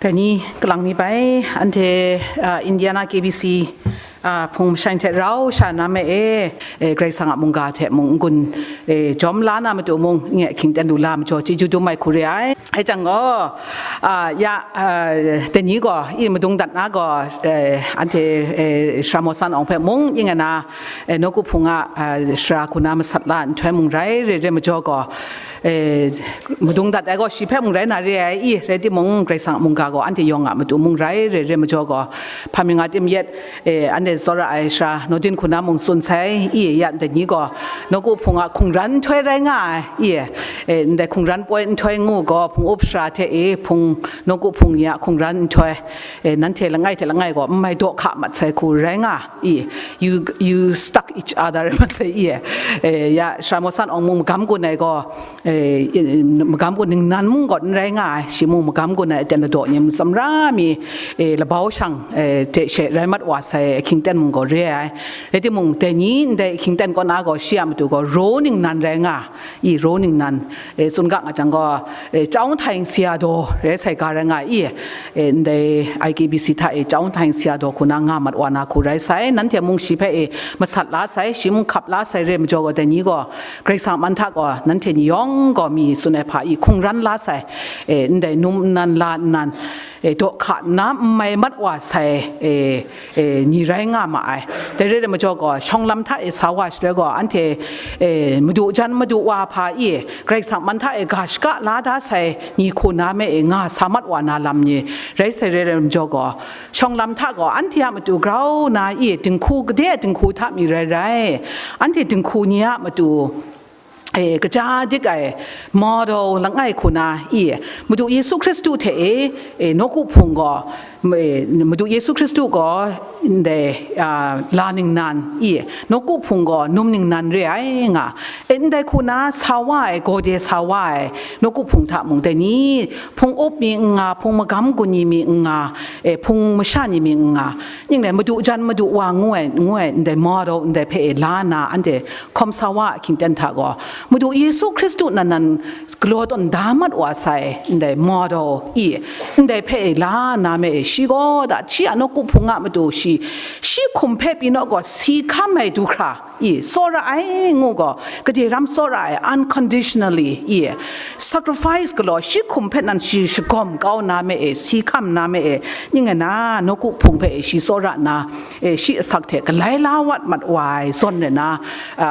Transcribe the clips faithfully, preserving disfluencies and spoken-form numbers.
Dai ni kalang mi bai, anhte, ah, Indiana K B C, ah, hpung mashang hte rau sha na me e, e, Karai Kasang a mungga hte mung n-gun, e, jawm la na matu mung, nye hkying ten lu la majaw, chyeju dum ai hku re ai. E jang gaw, ah, ya, ah, dai ni gaw, i madung dat na gaw, e, anhte, e, Sara Maw San Awng hpe mung, ning nga na, e, nawku hpung a, ah, sara hku na masat la nhtoi mung rai, re re majaw gaw, e, madung dat ai gaw shi hpe mung rai na re ai, i, rai timung, Karai Kasang a mungga gaw anhte yawng a matu mung rai, re re majaw gaw, hpa mi nga tim yet, e, anhte tsawra ai sara Nordin hku na mung tsun sai, i, ya ndai ni gaw, nawku hpung a hkungran nhtoi rai nga ai, i, e, ndai hkungran poi nhtoi ngu gaw, hpung up sara hte e, hpung, nawku hpung ni a hkungran nhtoi, e, nanhte langai hte langai gaw, n mai daw hka mat sai hku rai nga, i, you, you stuck each other mat sai, i, e, ya, Sara Maw San Awng mung magam gun ai gaw, e, magam gun ningnan mung gaw n rai nga ai, shi mung magam gun ai aten ladaw ni, matsamra mi, e, labau shang, e, hte she rai mat wa sai ahkying ten mung gaw re ai. Rai timung, dai ni ndai ahkying ten kaw na gaw, shi a matu gaw, raw ningnan rai nga, i, raw ningnan, e, tsun ga nga jang gaw, e, Chyaung Thaying Sayadaw rai sai ga rai nga, i, e, ndai I K B C hta e Chyaung Thaying Sayadaw hku na nga mat wa na hku rai sai, nanhte mung shi hpe e masat la sai, shi mung hkap la sai re majaw gaw, dai ni gaw Karai Kasang man hta gaw nanhte ni yawng gaw mi tsun ai hpa i hkungran la sai, e, ndai num nnan la nnan, e, daw hka nna n mai mat wa sai, e, e, ni rai nga ma ai. Dai re ai majaw gaw, shawng lam hta e sa wa shaloi gaw, anhte, e, madu jan madu wa hpa i, Karai Kasang man hta e ga shaka la da sai ni hku na me e nga sa mat wa na lam ni rai sai re ai majaw gaw, shawng lam hta gaw, anhte a matu grau na i, dinghku, gade dinghku hta mi rai rai, anhte dinghku ni a matu, e, kaja dik ai model langai hku na i, Madu Yesu Hkristu hte e, e, nawku hpung gaw, e, Madu Yesu Hkristu gaw ndai, a, la ningnan i, nawku hpung gaw num ningnan re ai nga, e, ndai hku na sa wa ai, gawde sa wa ai, nawku hpung hta mung dai ni, hpung up mi n nga, hpung magam gun ni mi n nga, e, hpung masha ni mi n nga, ning rai madu jan madu wa ngu ai, ngu ai ndai model ndai hpe e la na, anhte hkawm sa wa a hkying ten hta gaw, Madu Yesu Hkristu nan nan galaw tawn da mat wa sai, ndai model i, ndai hpe e la na me e, shi gaw da, shi a nawku hpung a matu shi, shi hkum hpe pyi naw gaw, si hkam ai du hkra, i, tsawra ai ngu gaw, gade ram tsawra ai, unconditionally, i, sacrifice galaw, shi hkum hpe nan shi shagawm kau na me e, si hkam na me e, ning nga na, nawku hpung hpe e shi tsawra na, e, shi asak hte galai la wat mat wa ai zawn re na, a,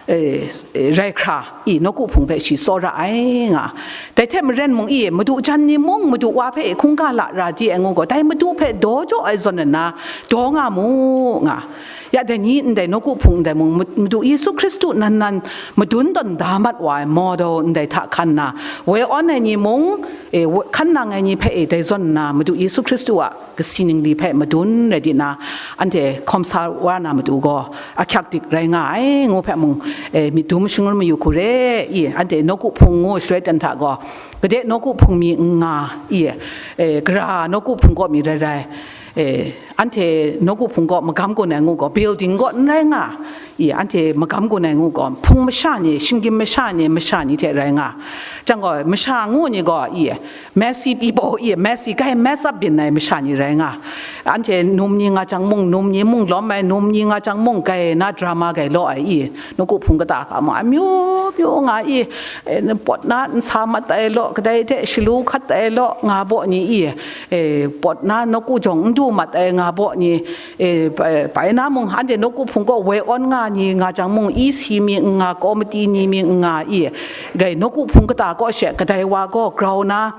e, e, rai hkra, i, nawku hpung hpe shi tsawra ai nga. Dai hte maren mung, i, madu jan ni mung, madu wa hpe e hkungga lara di ai ngu gaw, dai madu hpe daw jaw ai zawn re na, daw nga mu, nga. Ya dai ni ndai nawku hpung ndai mung, Mad-, Madu Yesu Hkristu nan nan madun tawn da mat wa ai model ndai hta hkan nna, woi awn ai ni mung, e, woi-, hkan nang ai ni hpe e dai zawn nna, Madu Yesu Hkristu a kasi ningli hpe madun rai di na, anhte hkawm sa wa na matu gaw, ahkyak dik rai nga ai ngu hpe mung, e, myit dum shangun mayu hku re, i, anhte nawku hpung ngu shaloi ten hta gaw, gade nawku hpung mi n nga, i, e, gara nawku hpung kaw mi rai rai, e, anhte nawku hpung kaw magam gun ai ngu gaw, building kaw n rai nga, i, anhte magam gun ai ngu gaw, hpung masha ni, shinggyim masha ni, masha ni hte rai nga. Jang gaw, masha ngu ni gaw, i, messy people, i, messy, grai mess up byin ai masha ni rai nga. Anhte num ni nga jang mung, num ni mung lawm ai, num ni nga jang mung, grai na drama grai law ai, i, nawku hpung kata hka mung, amyu myu nga, i, e, pawt na nsa mat ai law, kadai hte shalu hkat ai law, nga baw ni, i, e, pawt na nawku jawng n du mat ai, nga baw ni, e, bai, bai na mung, anhte nawku hpung kaw woi awn nga ni nga jang mung, E C mi n nga, komiti ni mi n nga, i, grai nawku hpung kata kaw she kadai wa gaw grau na,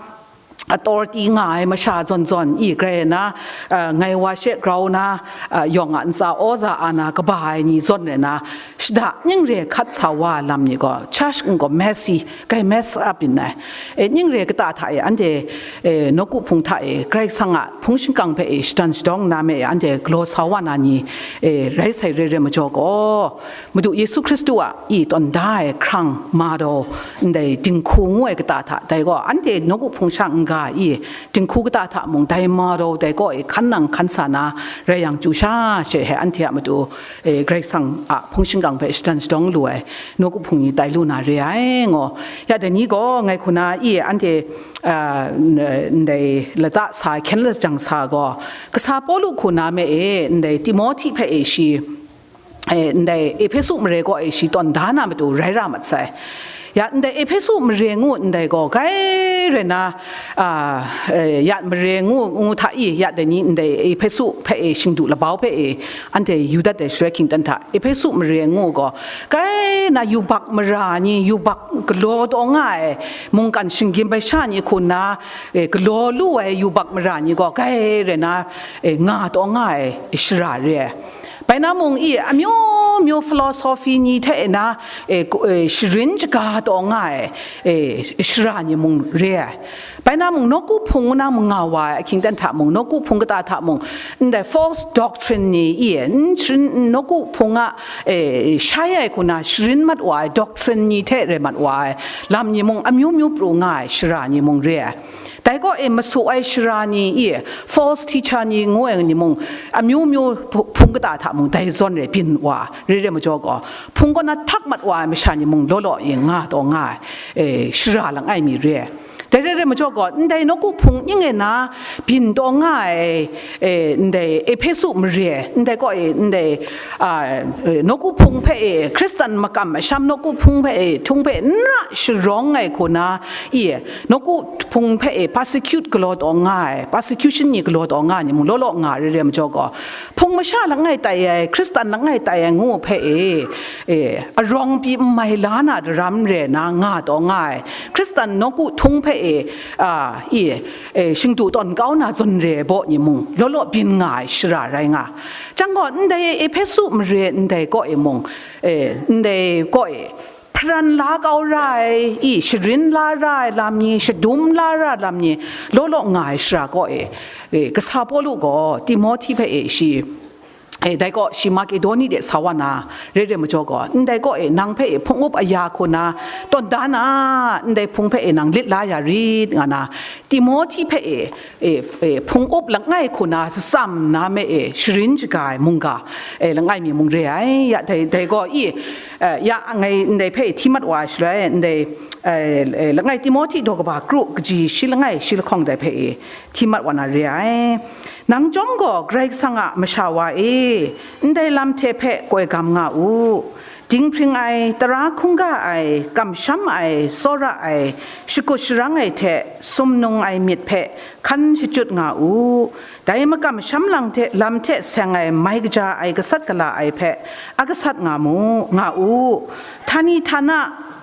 authority nga ai masha zawn zawn, i, grai na, a, ngai wa she grau na, a, yawng a ntsa awza a na kaba ai ni zawn re na, shada ning re hkat sa wa lam ni gaw, church n gaw messy, grai mess up byin ai. E, ning re kata hta e, anhte, e, nawku hpung hta e, Karai Kasang a hpung shingkang hpe e, shadan shadawng nna me e, anhte galaw sa wa na ni, e, rai sai re re majaw gaw, Madu Yesu Hkristu a i tawn da ai hkrang ma daw, ndai dinghku ngu ai kata hta, dai gaw, anhte nawku hpung sha n-ga a i, dinghku kata hta mung dai model dai kaw e hkan nang hkan sa na rai yang, chyu sha she he anhte a matu, e, Karai Kasang a hpung shingkang hpe shadan shadawng lu ai nawku hpung ni tai lu na re ai ngaw. Ya dai ni gaw ngai hku na i, anhte, a, n-, ndai lata sa ai, hkyen lajang sa gaw, kasa Pawlu hku na me e, ndai Timohti hpe e shi, e, ndai Ehpesu mare kaw e shi tawn da na matu rai ra mat sai. Ya, ndai Ehpesu mare ngu ndai gaw, grai rai na, a, e, ya mare ngu, ngu hta i, ya dai ni ndai Ehpesu hpe e, shingdu labau hpe e, anhte yu dat ai shaloi hkying ten hta, Ehpesu mare ngu gaw, grai na yubak mara ni, yubak galaw taw nga ai, mungkan shinggyim bai sha ni hku na, e, galaw lu ai yubak mara ni gaw, grai rai na, e, nga taw nga ai shara re ai. Bai na mung i, amyu myu philosophy ni hte na, e, ku-, e, sharin shaga taw nga ai, e, shara ni mung re ai. Bai na mung, nawku hpung ngu na mung nga wa ai, ahkying ten hta mung, nawku hpung kata hta mung, ndai false doctrine ni i, n sharin, nawku hpung a, e, shai ai hku na sharin mat wa ai, doctrine ni hte re mat wa ai lam ni mung, amyu myu pru nga ai shara ni mung re ai. Dai kaw e masu ai shara ni i, false teacher ni ngu ai ni mung, amyu myu hpu-, hpung kata hta mung dai zawn re byin wa, re re majaw gaw, hpung kaw na htak mat wa ai masha ni mung law law e nga taw nga ai, e, shara langai mi re ai. Dai re re majaw gaw, ndai nawku hpung ning e na byin taw nga ai, e, ndai Ehpesu mare, ndai kaw e, ndai, a, e, nawku hpung hpe e, Hkristan makam masham nawku hpung hpe e, htung hpe n ra sharawng ai hku na, i, nawku hpung hpe e persecute galaw taw nga ai, persecution ni galaw taw nga ai ni mung law law nga ai re re majaw gaw, hpung masha langai tai ai, Hkristan langai tai ai ngu hpe e, e, arawng pyi n mai la na daram re na nga taw nga ai, Hkristan nawku htung hpe e, a, i, e, shingdu tawn kau na zawn re ai baw ni mung, law law byin nga ai shara rai nga. Chyang gaw, ndai Ehpesu mare ndai kaw e mung, e, ndai kaw e, hparan la kau ra ai, i, sharin la ra ai lam ni, shadum la ra ai lam ni, law law nga ai shara kaw e, e, kasa Pawlu gaw Timohti hpe e shi, e, dai kaw shi Makedoni de sa wa na, re re majaw gaw, ndai kaw e nang hpe e hpung up aya hku na, tawn da na, ndai hpung hpe e nang lit la ya rit, nga na, Timohti hpe e, e, e, hpung up langai hku na, shatsam na me e, sharin shaga ai mungga, e, langai mi mung re ai, ya dai, dai gaw i, e, ya ngai ndai hpe e hti mat wa ai shaloi, ndai, e, e, langai Timohti daw kaba kru kaji shi langai shi lahkawng dai hpe e hti mat wa na re ai. Nang chyawm gaw Karai Kasang a masha wa e, ndai lam hte hpe koi gam nga u. Dinghpring ai, tara hkungga ai, kamsham ai, tsawra ai, shakut sharang ai hte sumnung ai myit hpe hkan shachyut nga u. Dai makamsham lang hte, lam hte seng ai mai kaja ai gasat gala ai hpe agasat nga mu, nga u. Htani htana,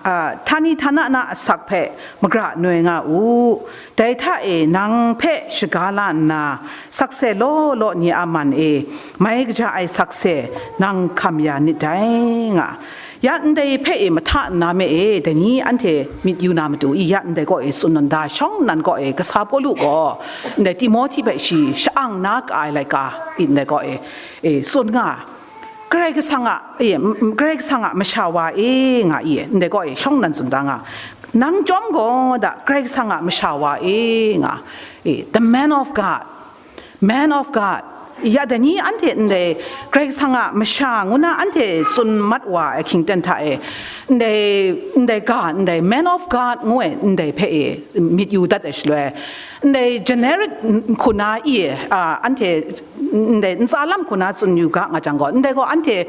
a, htani htana na asak hpe magra noi nga u. Dai hta e nang hpe shaga la nna, sakse law law ni a man e mai kaja ai sakse nang hkam ya nit dai, nga. Ya ndai hpe e mahta nna me e, dai ni anhte myit yu na matu i, ya ndai kaw e tsun nan da, shawng nnan kaw e kasa Pawlu gaw ndai Timohti hpe shi sha-ang na ka ai laika i, ndai kaw e, e, tsun nga. Karai Kasang a, e, m-, m-, Karai Kasang a masha wa e, nga i, ndai kaw e shawng nnan tsun da nga. Nang chyawm gaw da, Karai Kasang a masha wa e, nga, e, the man of God, man of God. Ya dai ni anhte ndai Karai Kasang a masha ngu na anhte tsun mat wa ai hkying ten hta e, ndai, ndai ga, ndai man of God ngu ai ndai hpe e myit yu dat ai shaloi, ndai generic hku na i, a, anhte ndai ntsa lam hku na tsun yu ga nga jang gaw, ndai gaw anhte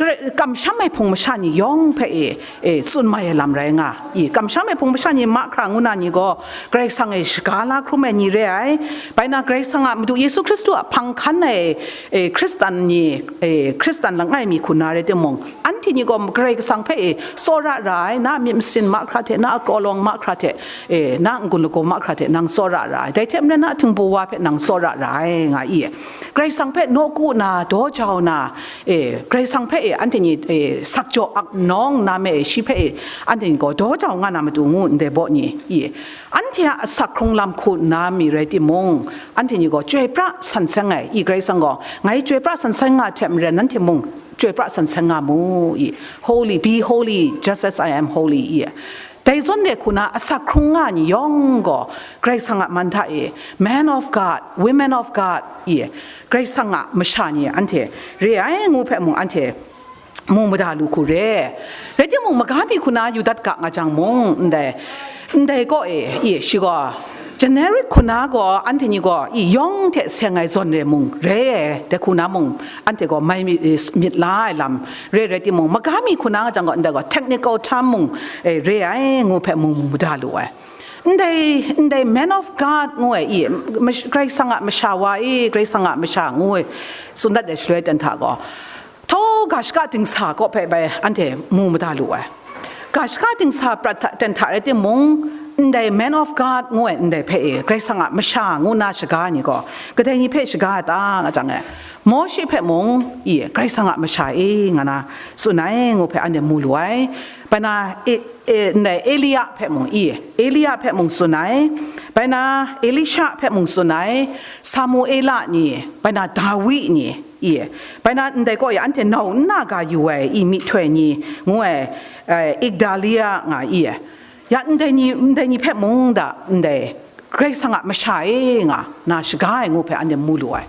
Karai, kamsham ai hpung masha ni yawng hpe e, e, tsun mai ai lam rai nga. I, kamsham ai hpung masha ni mahkra ngu na ni gaw, Karai Kasang e shaga la hkrum ai ni re ai. Bai na Karai Kasang a Madu Yesu Hkristu a hpang hkan ai, e, Hkristan ni, e, Hkristan langai mi hku na rai timung, anhte ni gaw Karai Kasang hpe e tsawra ra ai, na myit masin mahkra hte, na akraw lawng mahkra hte, e, na n-gun lagaw mahkra hte nang tsawra ra ai, dai hte maren na htingbu wa hpe nang tsawra ra ai, nga i. Karai Kasang hpe nawku na, daw jau na, e, Karai Kasang hpe e, anhte ni, e, sakjaw ak nawng na me e, shi hpe e, anhte ni gaw daw jau nga na matu ngu ndai baw ni, i, anhte a asak hkrung lam hku nna mi rai timung, anhte ni gaw chyoi pra san seng ai, i, Karai Kasang gaw, ngai chyoi pra san seng nga hte maren, nanhte mung chyoi pra san seng nga mu, i, holy, be holy, just as I am holy, i. Dai zawn re hku na asak hkrung nga ni yawng gaw, Karai Kasang a man hta e, man of God, women of God, i, Karai Kasang a masha ni anhte re ai ngu hpe mung anhte mu mada lu hku re. Rai timung, maga mi hku na yu dat ga nga jang mung, ndai, ndai kaw e, i, shi gaw, generic hku na gaw, anhte ni gaw, i, yawng hte seng ai zawn re mung, re ai, dai hku na mung, anhte gaw mai mi-, i, myit la ai lam, re rai timung, maga mi hku na nga jang gaw, ndai gaw, technical term mung, e, re ai, ngu hpe mung, mu mada lu ai. Ndai, ndai man of God ngu ai, i, mash-, Karai Kasang a masha wa e, Karai Kasang a masha ngu ai, tsun dat ai shaloi ten hta gaw, htaw ga shaka dingsa kaw hpe bai anhte mu mada lu ai. Ga shaka dingsa prat hta, ten hta rai timung, ndai man of God ngu ai ndai hpe e, Karai Kasang a masha ngu na shaga ni gaw, kadai ni hpe shaga ai ta nga jang e, Mawshe hpe mung, i, Karai Kasang a masha e, nga na tsun ai ngu hpe anhte mu lu ai. Bai na, e, e, ndai Elia hpe mung, i, Elia hpe mung tsun ai. Bai na, Elisha hpe mung tsun ai. Samuela ni, bai na, Dawi ni, i, bai na, ndai kaw e anhte nau nna ga yu ai, i, myihtoi ni, ngu ai, e, Igdalia nga, i, ya, ndai ni, ndai ni hpe mung da, ndai, Karai Kasang a masha e nga, na shaga ai ngu hpe anhte mu lu ai.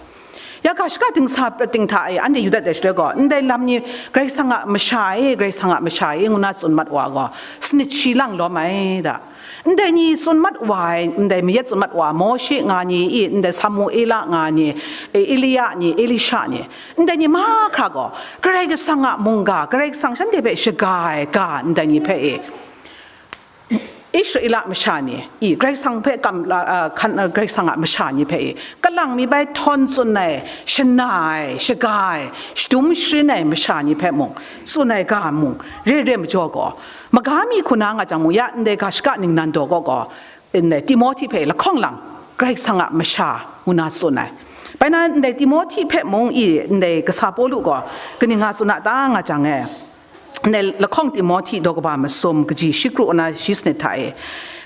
Ya ga shaka dingsa ting hta e, anhte yu dat ai shaloi gaw, ndai lam ni Karai Kasang a masha e, Karai Kasang a masha e, ngu na tsun mat wa gaw, sanit shi lang lawm ai da. Ndai ni tsun mat wa ai, ndai mayat tsun mat wa, Mawshe nga ni, i, ndai Samuela nga ni, e, Elia ni, Elisha ni, ndai ni mahkra gaw, Karai Kasang a mungga, Karai Kasang shanhte hpe shaga ai ga, ndai ni hpe e, Israela masha ni, i, Karai Kasang hpe kam la, a, hkan, a, Karai Kasang a masha ni hpe, i, kalang mi bai htawn tsun ai, shana ai, shaga ai, shadum sharin ai masha ni hpe mung, tsun ai ga mung, re re majaw gaw, maga mi hku na nga jang mung, ya ndai ga shaka ningnan daw gaw gaw, ndai Timohti hpe lahkawng lang, Karai Kasang a masha ngu na tsun ai. Bai na ndai Timohti hpe mung, i, ndai kasa Pawlu gaw, kaning nga tsun a ta nga jang e, ndai lahkawng Timohti daw kaba masum kaji shi kru na shi sanit hta e,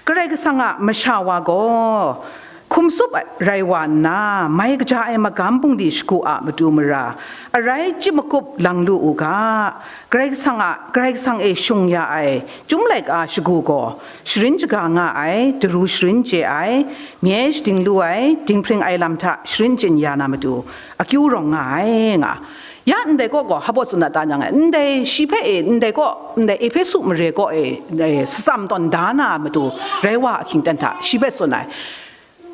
Karai Kasang a masha wa gaw, hkum tsup rai wa nna, mai kaja ai magam bungli shagu a matu mara, arai chyip makup lang lu u ga, Karai Kasang a, Karai Kasang e shung ya ai, Chyum laika shagu gaw, sharin shaga nga ai, daru sharin chye ai, mye shading lu ai, dinghpring ai lam hta sharin chyin ya na matu, akyu rawng nga ai, nga. Ya ndai kaw gaw, hpa baw tsun na ta nyang e, ndai shi hpe e, ndai kaw, ndai Ehpesu mare kaw e, ndai satsam tawn da na matu, rai wa ahkying ten hta, shi hpe tsun ai.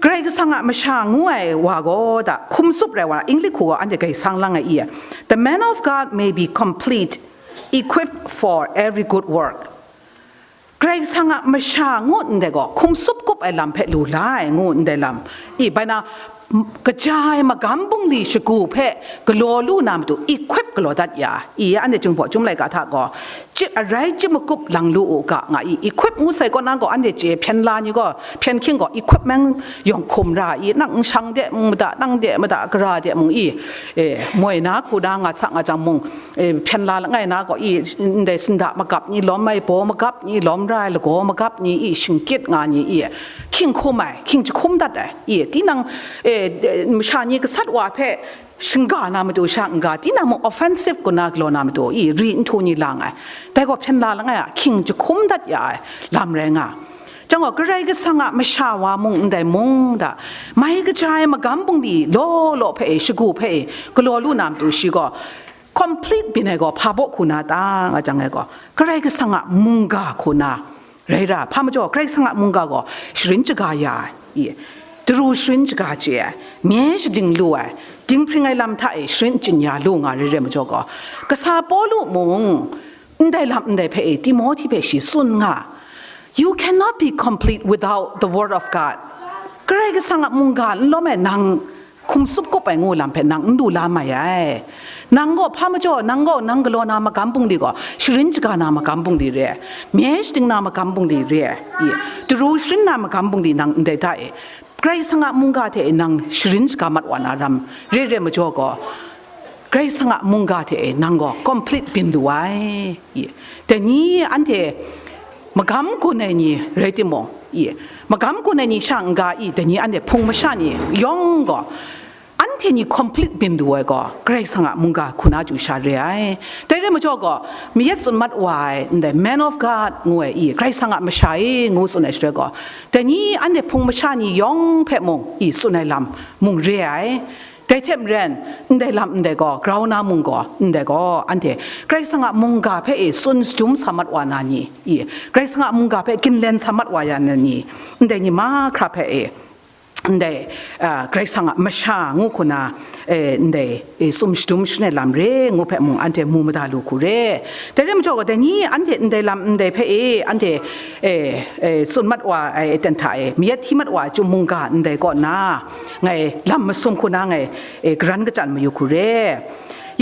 Karai Kasang a masha ngu ai wa gaw da, hkum tsup rai wa, English hku gaw anhte grai sang lang ai i, "The man of God may be complete, equipped for every good work." Karai Kasang a masha ngu ndai gaw, hkum tsup kup ai lam hpe lu la ai ngu ndai lam, i, bai na, m-, kaja ai magam bungli shagu hpe galaw lu na matu, equip galaw dat ya, i, anhte Jinghpaw Chyum laika hta gaw, chyi, arai chyip makup lang lu u ga, nga i, equip ngu sai kaw na gaw, anhte chye hpyen la ni gaw, hpyen hkying gaw, equipment yawng hkum ra i, nang nshang de mung mada, nang de mada, gara de mung i, e, moi na hku na nga sa nga jang mung, e, hpyen la langai na gaw i, ndai sinda magap ni lawm ai, baw magap ni lawm ra ai, lagaw magap ni i, shingkyit nga ni i, hkying hkum ai, hkying jahkum dat ai i, tinang, e, masha ni gasat wa hpe shingga na matu sha n-ga, tinang mung offensive kaw na galaw na matu i, ri nhtu ni lang ai. Dai gaw hpyen la langai a, hkying jahkum dat ya ai lam rai nga. Chyang gaw, Karai Kasang a masha wa mung ndai mung da, mai kaja ai magam bungli law law hpe e, shagu hpe e, galaw lu na matu shi gaw, complete byin ai gaw hpa baw hku na ta nga jang ai gaw, Karai Kasang a mungga hku na rai ra, hpa majaw Karai Kasang a mungga gaw sharin shaga ya ai, i, daru sharin shaga chye ai, mye shading lu ai, dinghpring ai lam hta e sharin chyin ya lu nga rai rai majaw gaw, kasa Pawlu mung ndai lam ndai hpe e Timohti hpe shi tsun nga, "You cannot be complete without the word of God." Karai Kasang a mungga n lawm e nang hkum tsup kup ai ngu lam hpe nang n du la mai ai. Nang gaw hpa majaw, nang gaw nang galaw na magam bungli gaw, sharin shaga na magam bungli re ai, mye shading na magam bungli re ai, i, daru sharin na magam bungli nang ndai da e, Karai Kasang a mungga hte e nang sharin shaga mat wa na ram re re majaw gaw, Karai Kasang a mungga hte e nang gaw complete byin lu ai, i, dai ni anhte magam gun ai ni rai timung, i, magam gun ai ni sha n-ga i, dai ni anhte hpung masha ni yawng gaw, anhte ni complete byin du ai gaw, Karai Kasang a mungga hku na chyu sha re ai. Dai rai majaw gaw, mayat tsun mat wa ai, ndai man of God ngu ai i, Karai Kasang a masha i ngu tsun ai shaloi gaw, dai ni anhte hpung masha ni yawng hpe mung i tsun ai lam mung re ai. Dai hte maren, ndai lam ndai gaw, grau na mung gaw, ndai gaw, anhte Karai Kasang a mungga hpe e tsun shadum sa mat wa na ni, i, Karai Kasang a mungga hpe ginlen sa mat wa ya na ni, ndai ni mahkra hpe e, ndai, a, Karai Kasang a masha ngu hku na, e, ndai, e, tsun shadum shangai lam re ngu hpe mung, anhte mu mada lu hku re. Dai rai majaw gaw, dai ni anhte ndai lam ndai hpe e, anhte, e, e, tsun mat wa ai aten hta e, mayat hti mat wa ai chyum mungga ndai kaw na, ngai lam masum hku na ngai, e, garan kachyan mayu hku re.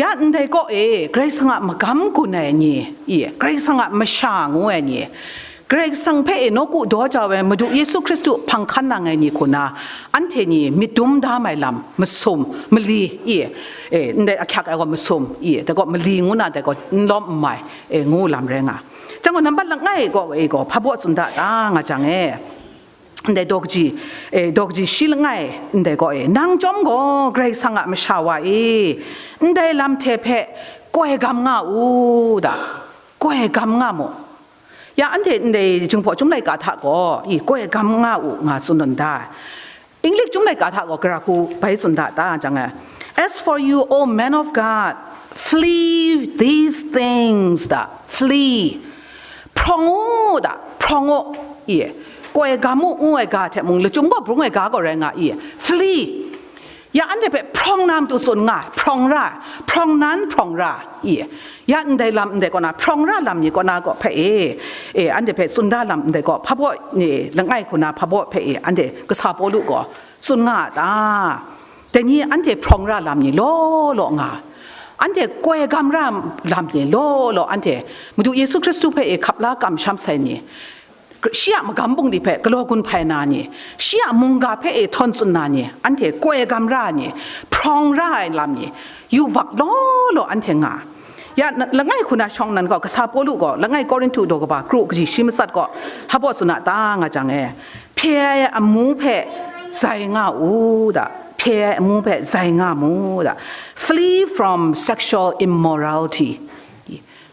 Ya ndai kaw e, Karai Kasang a magam gun ai ni, i, Karai Kasang a masha ngu ai ni, Karai Kasang hpe e nawku daw jau ai Madu Yesu Hkristu hpang hkan nang ai ni hku na, anhte ni myit dum da mai lam masum, mali, i, e, ndai ahkyak ai gaw masum, i, dai gaw mali ngu na, dai gaw n lawm n mai, e, ngu lam rai nga. Chyang gaw, nambat langai gaw, e, gaw, hpa baw tsun da ta nga jang e, ndai daw kaji, e, daw kaji shi langai, ndai gaw, e, nang chyawm gaw, Karai Kasang a masha wa e, ndai lam hte hpe koi gam nga u da, koi gam nga mu. Ya anhte ndai Jinghpaw Chyum laika hta gaw, i, koi gam nga u, nga tsun lawm da. Inglik Chyum laika hta gaw, gara hku bai tsun da ta jang e, "As for you, O man of God, flee these things," da, flee. Hprawng u da, hprawng u, i, koi gam u ngu ai ga hte mung, lachyum gaw brung ai ga gaw rai nga i, flee. Ya anhte hpe hprawng na matu tsun nga ai, hprawng ra ai, hprawng nan hprawng ra ai, i. Ya ndai lam ndai kaw na, hprawng ra lam ni kaw na gaw hpe e, e, anhte hpe tsun da lam ndai gaw, hpa baw ni langai hku na hpa baw hpe e, anhte kasa Pawlu gaw tsun nga a ta? Dai ni anhte hprawng ra lam ni law law nga, anhte koi gam ra lam ni law law, anhte Madu Yesu Hkristu hpe e hkap la kamsham sai ni, shi a magam bungli hpe galaw gun hpai na ni, shi a mungga hpe e htawn tsun na ni, anhte koi gam ra ni, hprawng ra ai lam ni, yubak law law anhte nga. Ya, na-, langai hku na shawng nnan gaw, kasa Pawlu gaw, langai Korinhtu daw kaba kru kaji shi matsat gaw, hpa baw tsun a ta nga jang e, hpye ai amu hpe zai nga u da, hpye ai amu hpe zai nga mu da, flee from sexual immorality.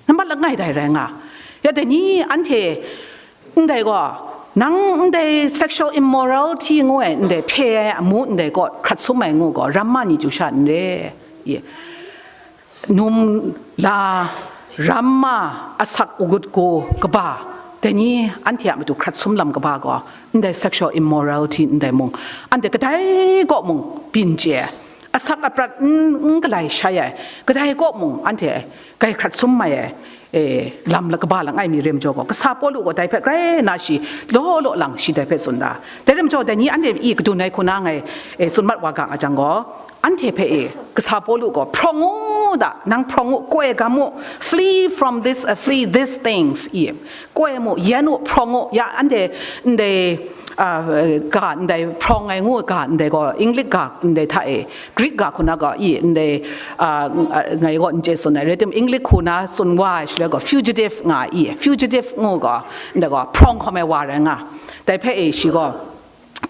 Nambat langai dai rai nga. Ya dai ni anhte, ndai gaw, nang ndai sexual immorality ngu ai, ndai hpye ai amu ndai kaw hkrat sum ai ngu gaw, ramma ni chyu sha n re. Ye. Num la, ramma, asak agut gu kaba, dai ni anhte a matu hkrat sum lam kaba gaw, ndai sexual immorality ndai mung, anhte kadai kaw mung byin chye ai, asak aprat n, n galai shai ai, kadai kaw mung anhte kai hkrat sum mai ai, e, lam la kaba langai mi re majaw gaw, kasa Pawlu gaw dai hpe grai na shi law law lang shi dai hpe tsun da. Dai rai majaw, dai ni anhte i kadun ai hku na ngai, e, tsun mat wa ga nga jang gaw, anhte hpe e, kasa Pawlu gaw, hprawng u da, nang hprawng u, koi gam u, flee from this, uh, flee these things, i, koi mu, yen u, hprawng u, ya anhte ndai, a, ga ndai hprawng ai ngu ga ndai gaw, Inglik ga ndai hta e, Greek ga hku na gaw, i, ndai, a, ngai gaw n chye tsun ai, rai tim, Inglik hku na tsun wa ai shaloi gaw, fugitive nga i, fugitive ngu gaw, ndai gaw hprawng hkawm ai wa rai nga. Dai hpe e shi gaw,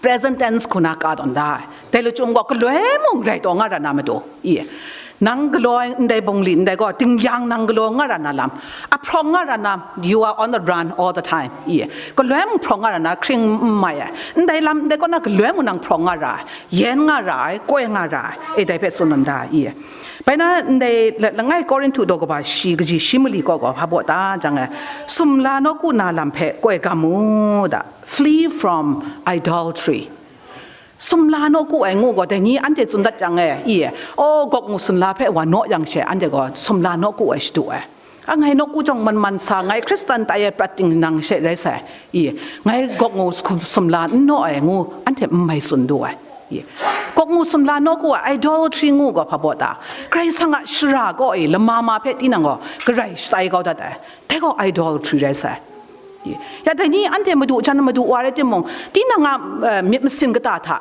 present tense hku na ka tawn da ai. Dai lachyum gaw galoi mung rai taw nga ra na matu, i, nang galaw ai ndai bungli ndai gaw, dingyang nang galaw nga ra na lam, a hprawng nga ra na, you are on the run all the time, i, galoi mung hprawng nga ra na, hkring n mai ai, ndai lam ndai kaw na galoi mung nang hprawng nga ra ai, yen nga ra ai, koi nga ra ai, e dai hpe tsun lawm da, i. Bai na ndai la-, langai Korinhtu daw kaba shi kaji shi mali kaw gaw hpa baw ta jang e, sumla nawku na lam hpe koi gam mu da, flee from idolatry. Sumla nawku ai ngu gaw, dai ni anhte tsun dat jang e, i, aw, gawk ngu sumla hpe wa naw yang she, anhte gaw sumla nawku ai shadu ai. A, ngai nawku jawng man man sa, ngai Hkristan tai ai prat ting nang she rai sai, i, ngai gawk ngu sum-, sumla n naw ai ngu, anhte n mai tsun du ai, i. Gawk ngu sumla nawku ai, idolatry ngu gaw hpa baw ta? Karai Kasang a shara kaw e lama ma hpe tinang gaw garai shatai kau dat ai, dai gaw idolatry rai sai. Ya dai ni anhte madu jan madu wa rai timung, tinang a, eh, myit masin kata hta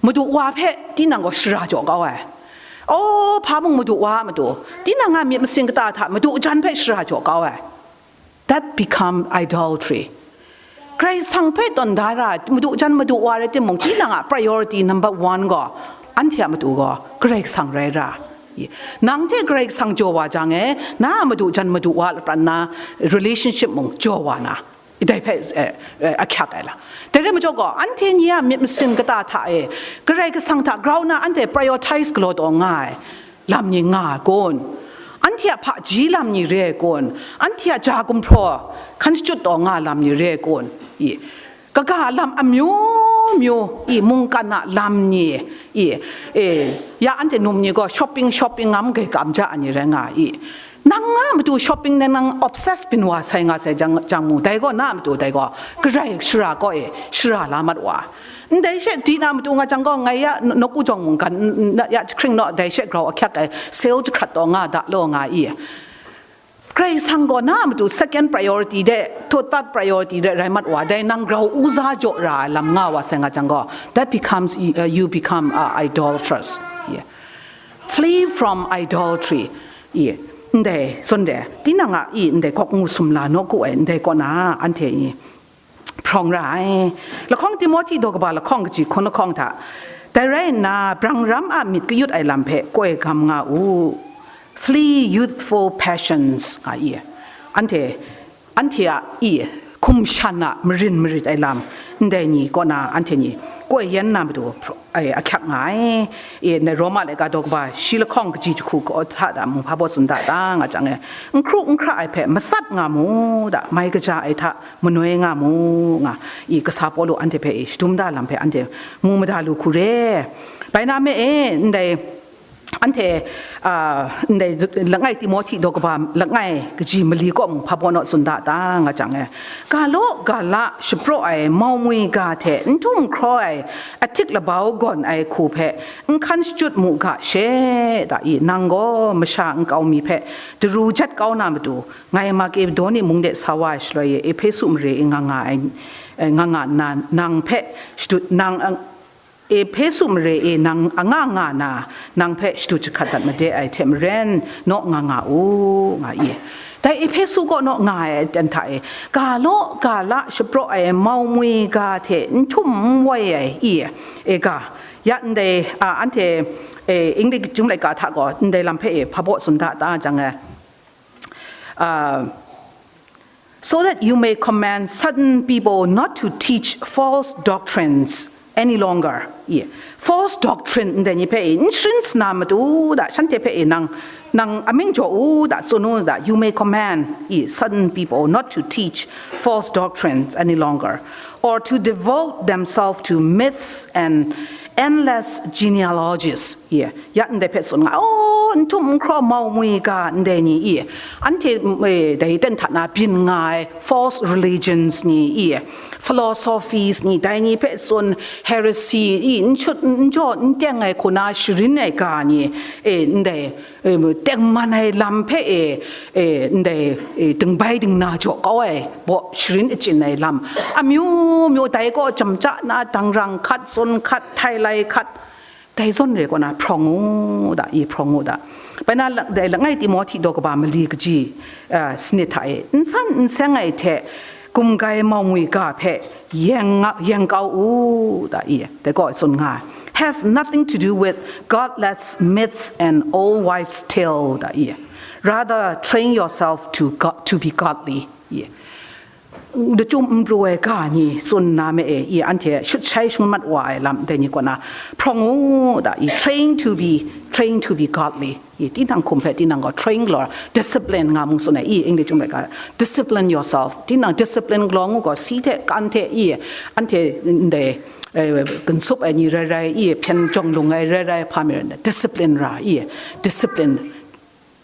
madu wa hpe tinang gaw shara jaw kau ai. Aw, hpa mung madu wa a matu, tinang a myit masin kata hta madu jan hpe shara jaw kau ai. That become idolatry. Karai Kasang hpe tawn da ra, madu jan madu wa rai timung, tinang a priority number one gaw Anhte a matu gaw Karai Kasang rai ra. I, nang hte Karai Kasang jaw wa jang e, na a matu jan madu wa lapran na relationship mung jaw wa na, dai hpe, eh, eh, ahkyak ai la. Dai rai majaw gaw, anhte ni a myit masin kata hta e, Karai Kasang hta grau na anhte prioritize galaw taw nga ai lam ni nga ai kun? Anhte a hpaji lam ni re ai kun? Anhte a ja gumhpraw hkan shachyut taw nga lam ni re ai kun? I, kaga lam amyu myu, i, mungkan a lam ni, i, e, ya anhte num ni gaw shopping, shopping ngam gai kam ja ai ni rai nga ai. Nang a matu shopping nang, nang obsess byin wa sai nga sai jang, jang mu, dai gaw na a matu dai gaw Karai shara kaw e shara la mat wa. Ndai she di na matu nga jang gaw, ngai ya n-, nawku jawng mungkan, n-, n-, ya jahkring naw dai she grau ahkyak ai sale jahkrat taw nga da law nga i. Karai Kasang gaw na a matu second priority de, to third priority de rai mat wa, dai nang grau uza jaw ra ai lam nga wa sai nga jang gaw, that becomes, uh, you become, uh, idolatrous. Yeah. Flee from idolatry. I, ndai, tsun de, tinang a i, ndai gawk ngu sumla nawku ai, ndai kaw na, anhte i, hprawng ra ai. Lahkawng Timohti daw kaba lahkawng kaji hkun lahkawng hta, dai rai nna, brang ram a myit kayut ai lam hpe koi gam nga u. Flee youthful passions, nga i. Anhte, anhte a i, hkum shan a marin marit ai lam, ndai ni kaw na anhte ni koi yan na matu, ai, ahkyak nga ai. E, ndai Roma laika daw kaba shi lahkawng kaji jahku kaw hta da mung hpa baw tsun da ta nga jang e, n hkru n hkra ai hpe matsat nga mu da, mai kaja ai hta manoi nga mu nga, i, kasa Pawlu anhte hpe, i, shadum da lam hpe anhte mu mada lu hku re. Bai na me e, ndai, anhte, a, ndai langai Timohti daw kaba langai kaji mali kaw mung hpa baw naw tsun da ta nga jang e, ga law ga la shapraw ai mau mwi ga hte n htum n hkraw ai ahtik labau gawn ai hku hpe n hkan shachyut mu ga she, da i, nang gaw masha nkau mi hpe daru jat kau na matu, ngai Makedoni mung de sa wa ai shaloi e Ehpesu mare e nga nga ai, eh, nga nga nna nang hpe shadut, nang, eh, Ehpesu mare e nang anga nga na, nang hpe shadut jahkat dat made ai hte maren, naw nga nga u, nga i. Dai Ehpesu kaw naw nga ai aten hta e, ga law ga la shapraw ai mau mwi ga hte n htum n wai ai i, e ga, ya ndai, a, anhte, e, English Chyum laika hta gaw ndai lam hpe e hpa baw tsun da ta jang e, uh, so that you may command certain people not to teach false doctrines any longer. Yeah. False doctrine ndai ni hpe e n sharin sna matu da, shanhte hpe e nang, nang amying jaw u da, tsun u da, you may command, e, certain people not to teach false doctrines any longer, or to devote themselves to myths and endless genealogies. Yeah. Ya ndai hpe tsun nga, oh, n htum n hkraw mau mwi ga ndai ni i, anhte, mm, e, dai ten hta na byin nga ai false religions ni i, philosophies ni, dai ni hpe tsun heresy i, n shut n jaw n teng ai hku na sharin ai ga ni, e, ndai, e, tengman ai lam hpe e, e, ndai, e, dingbai dingna jaw kau ai baw sharin achyin ai lam amyu myu, dai gaw jamja na dangrang hkat, tsun hkat, htai lai hkat, dai zawn re kaw na hprawng u da, i hprawng u da. Bai na la-, dai langai Timohti daw kaba mali kaji, a, sanit hta e, n san n seng ai hte gumgai mau mwi ga hpe yeng nga, yeng kau u da, i, dai gaw tsun nga ai. Have nothing to do with godless myths and old wives' tale da, i. Rather, train yourself to God, to be godly, i. Dachyum n pru ai ga ni tsun na me e, i, anhte shut shai shangun mat wa ai lam dai ni kaw na hprawng u da, i, train to be, train to be godly, i, tinang hkum hpe tinang gaw train galaw, discipline nga mung tsun ai, i, English chyum laika, discipline yourself, tinang discipline galaw ngu gaw, si hte kan hte, i, anhte ndai, eh, ginsup ai ni rai rai, i, hpyen jawng lung ai rai rai, hpa mi rai nna, discipline ra, i, discipline,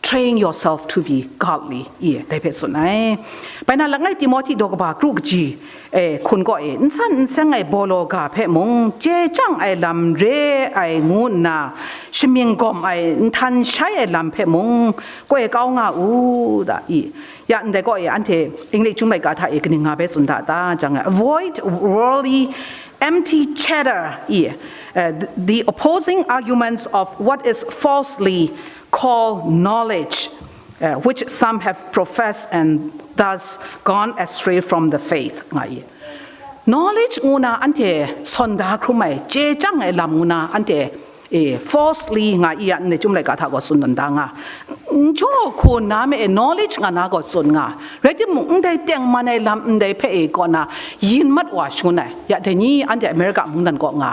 train yourself to be godly, i, dai hpe tsun ai. Bai na langai Timohti daw kaba kru kaji, e, hkun kaw e, n san n seng ai baw law ga hpe mung, chye chyang ai lam re ai ngu nna, shamying gawm ai, nhtan shai ai lam hpe mung, koi kau nga u da, i. Ya ndai kaw e, anhte English chyum laika hta e kaning nga bai tsun da ta jang, avoid worldly empty chatter, i, uh, the opposing arguments of what is falsely called knowledge, uh, which some have professed and thus gone astray from the faith, nga i. Knowledge ngu na anhte sawn da hkrum ai, chye chyang ai lam ngu na anhte, e, falsely nga i ya ndai chyum laika hta gaw tsun dan da nga. N jaw hku nna me e knowledge nga na gaw tsun nga. Rai timung, ndai tengman ai lam ndai hpe e kaw na yin mat wa shangun ai. Ya dai ni anhte America mungdan kaw nga.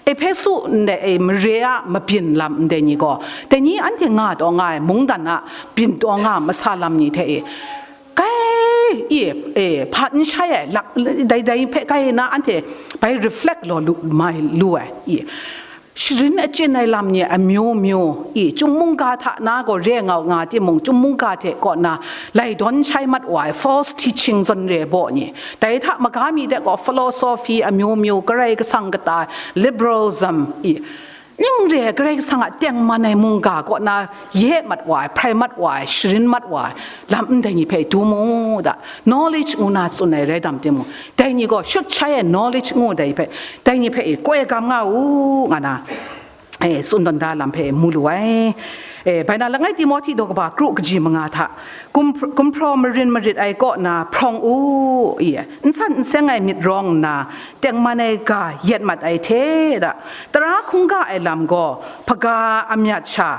Ehpesu ndai e mare a mabyin lam ndai ni gaw, dai ni anhte nga taw nga ai mungdan a byin taw nga masa lam ni hte e, kai, i, e, hpa n shai ai, lak, dai, dai hpe kai na anhte bai reflect law lu, mai lu ai, i. Sharin achyin ai lam ni amyu myu, i, chyum mungga hta na gaw re nga, nga timung, chyum mungga hte kaw na lai dawn shai mat wa ai false teaching zawn re baw ni, dai hta maga mi de gaw philosophy amyu myu, Karai Kasang kata, liberalism, i, ning re ai Karai Kasang a tengman ai mungga kaw na ye mat wa ai, hprai mat wa ai, sharin mat wa ai lam ndai ni hpe du mu da, knowledge ngu na tsun ai rai dam timung, dai ni gaw shut shai ai knowledge ngu dai hpe, dai ni hpe e koi gam nga u, nga na, e, tsun tawn da lam hpe mu lu ai. E, bai na langai Timohti daw kaba kru kaji manga hta, kum-, kumhpraw marin marit ai kaw na hprawng u, i, n san n seng ai myit rawng nna, tengman ai ga yet mat ai hte da, tara hkungga ai lam gaw hpaga amyat sha,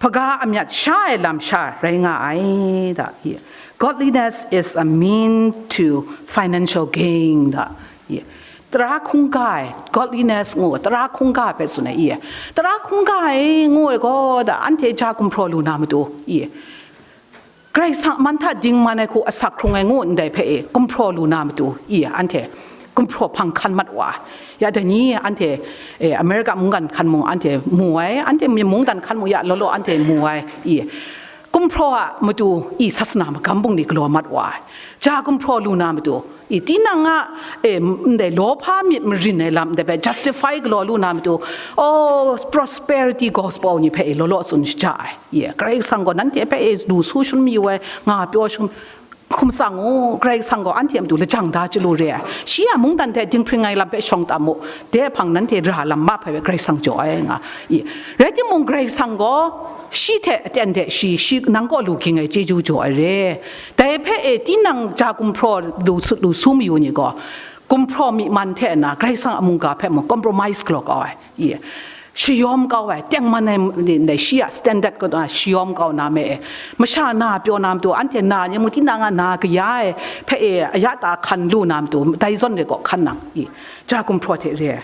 hpaga amyat sha ai lam sha rai nga ai da, i. Godliness is a mean to financial gain da, i. Tara hkungga ai, godliness ngu, tara hkungga hpe tsun ai, i. Tara hkungga ai ngu ai gaw da, anhte ja gumhpraw lu na matu, i. Karai Kasang man hta dingman ai hku asak hkrung ai ngu ndai hpe e, gumhpraw lu na matu, i, anhte gumhpraw hpang hkan mat wa. Ya dai ni anhte, e, America mungdan hkan mung anhte mu ai, anhte mungdan hkan mung ya law law anhte mu ai, i. Gumhpraw a matu, i, sasana magam bungli galaw mat wa ai. Ja gumhpraw lu na matu, i, tinang a, e, ndai lawhpa myit marin ai lam ndai hpe justify galaw lu na matu, oh, prosperity gospel ni hpe e law law tsun shaja ai. Ye, Karai Kasang gaw nanhte hpe e lu su shangun mayu ai, nga pyaw shangun, hkum tsang u, Karai Kasang gaw anhte a matu lajang da chyalu re ai. Shi a mungdan hte dinghpring ai lam hpe shawng tam u, dai hpang nanhte ra lam mahpai hpe Karai Kasang jaw ai nga i. Rai timung, Karai Kasang gaw shi hte aten hte shi, shi nang kaw lu ging ai chyeju jaw ai re. Dai hpe e tinang ja gumhpraw lu su, lu su mayu ni gaw, gumhpraw myi man hte na Karai Kasang a mungga hpe mung compromise galaw kau ai. I, shayawm kau ai, tengman ai, ni, ni, shi a standard kaw na shayawm kau na me e, masha na pyaw na matu, anhte na ni mung tinang a na kaya ai hpe e, aya ta hkan lu na matu, dai zawn re kaw hkan nang, i, ja gumhpraw hte re ai,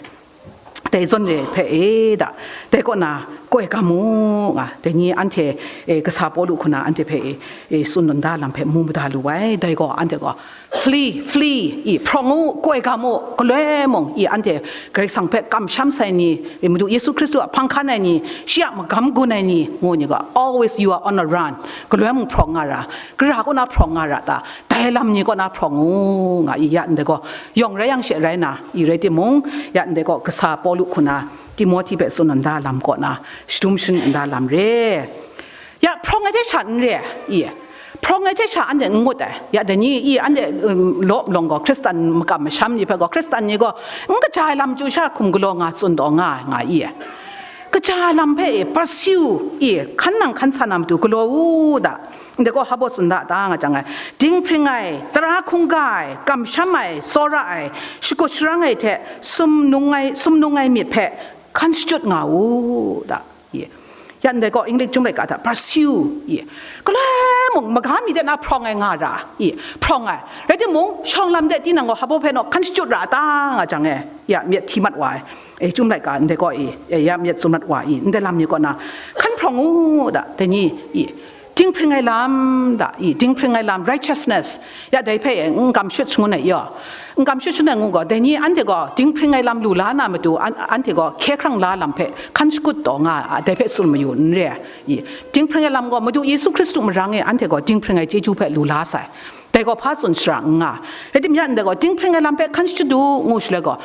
dai zawn re hpe e da, dai kaw na koi gam u nga, dai ni anhte, e, kasa Pawlu hku na anhte hpe e, e, tsun tawn da lam hpe mu mada lu ai, dai gaw anhte gaw, Flee, flee, i, hprawng u, koi gam u, galoi mung, i, anhte Karai Kasang hpe kamsham sai ni, i, Madu Yesu Hkristu a hpang hkan ai ni, shi a magam gun ai ni, ngu ni gaw, always you are on a run. Galoi mung hprawng nga ra, gara kaw na hprawng nga ra ta, dai lam ni kaw na hprawng u, nga i, ya ndai gaw, yawng rai yang she rai na, i, rai timung, ya ndai gaw, kasa Pawlu hku na, Timohti hpe tsun nda lam kaw na, shadum shangun nda lam re. Ya, hprawng ai hte sha n re, i, hprawng ai hte sha anhte n ngut ai. Ya, dai ni, i, anhte, um, law malawng gaw, Hkristan makam masham ni hpe gaw, Hkristan ni gaw, n kaja ai lam chyu sha hkum galaw nga tsun taw nga ai, nga i. Kaja ai lam hpe, i, pursue, i, hkan nang hkan sa na matu galaw u da. Ndai gaw hpa baw tsun da ta nga jang ai. Dinghpring ai, tara hkungga ai, kamsham ai, tsawra ai, shakut sharang ai hte, sumnung ai, sumnung ai myit hpe, hkan shachyut nga u da. Ye. Ya ndai gaw, English chyum laika hta, pursue, ye. Galoi mung, maga mi de na hprawng ai nga ra, ye. Hprawng ai. Rai timung, shawng lam de tinang gaw, hpa baw hpe naw hkan shachyut ra ta nga jang e, ya myit hti mat wa ai. E, chyum laika ndai gaw, e, e, ya myit tsun mat wa, i, ndai lam ni kaw na, hkan hprawng u da, dai ni, i, dinghpring ai lam da, i, dinghpring ai lam, righteousness, ya dai hpe, e, n kam shut shangun ai, yaw. N kam shut shangun ai ngu gaw, dai ni anhte gaw dinghpring ai lam lu la na matu, an-, anhte gaw hkye hkrang la lam hpe hkan shakut taw nga, a, dai hpe tsun mayu n re ai, i, dinghpring ai lam gaw, Madu Yesu Hkristu marang e anhte gaw dinghpring ai chyeju hpe lu la sai. Dai gaw hpa tsun shara n nga. Rai tim ya ndai gaw, dinghpring ai lam hpe hkan shachyut u, ngu shaloi gaw,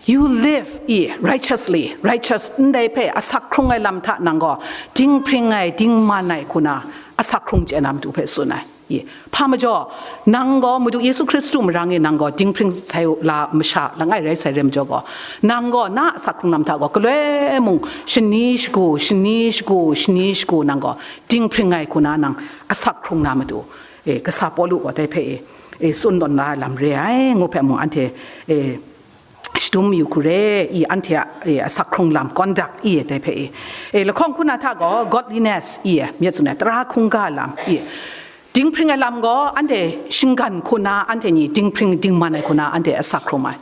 you live, i, righteously, righteous, ndai hpe asak hkrung ai lam hta nang gaw, dinghpring ai, dingman ai hku na, asak hkrung chye na matu hpe tsun ai. I, hpa majaw, nang gaw Madu Yesu Hkristu marang e nang gaw dinghpring sai u la masha langai rai sai re majaw gaw, nang gaw na asak hkrung lam hta gaw, galoi mung shani shagu, shani shagu, shani shagu nang gaw dinghpring ai hku na nang asak hkrung na matu, e, kasa Pawlu gaw dai hpe, e, e, tsun tawn na lam re ai, ngu hpe mung anhte, e, shadum yu hku re, i, anhte a, e, asak hkrung lam, conduct, i, dai hpe, i, e, lahkawng hku na hta gaw godliness, i, myit tsun ai, tara hkungga lam, i, dinghpring ai lam gaw anhte shinggan hku na, anhte ni dinghpring dingman ai hku na anhte asak hkrum ai.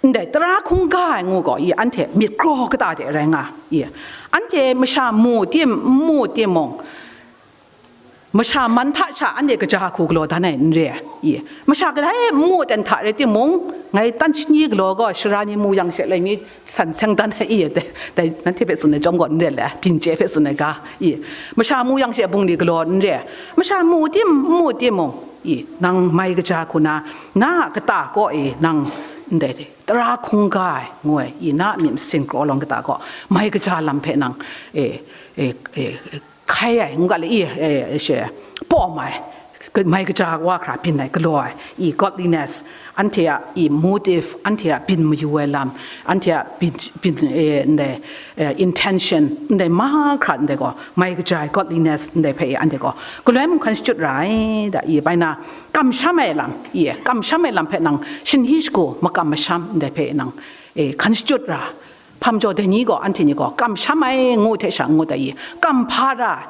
Ndai tara hkungga ai ngu gaw, i, anhte myit kraw kata de rai nga, i, anhte masha mu tim, n mu timung, masha man hta sha anhte kaja hku galaw dan ai n re ai, i, masha kadai n mu ten hta rai timung, ngai tan shani galaw gaw, sara ni mu yang she lai mi san seng dan ai, i, dai, dai nanhte hpe tsun ai chyawm gaw n re ai, byin chye hpe tsun ai ga, i, masha mu yang she bungli galaw n re ai, masha mu tim, n mu timung, i, nang mai kaja hku na, na a kata kaw e nang ndai tara hkungga ai ngu ai, i, na a myit masin kraw lawng kata kaw mai kaja lam hpe nang, e, e, e, hkai ai, ngu ga le, i, e, e, she, pawm ai, ka-, mai kaja wa hkra byin ai, galaw ai, i, godliness, anhte a, i, motive, anhte a byin mayu ai lam, anhte a byin, byin, e, ndai, e, intention, ndai mahkra ndai gaw, mai kaja ai, godliness, ndai hpe, i, anhte gaw, galoi mung hkan shachyut ra ai, da, i, bai na, kamsham ai lam, i, kamsham ai lam hpe nang shinhi shagu, makam masham, ndai hpe nang, e, hkan shachyut ra. Hpa majaw dai ni gaw, anhte ni gaw, kamsham ai ngu hte sha ngu tai i, kam hpa ra ai.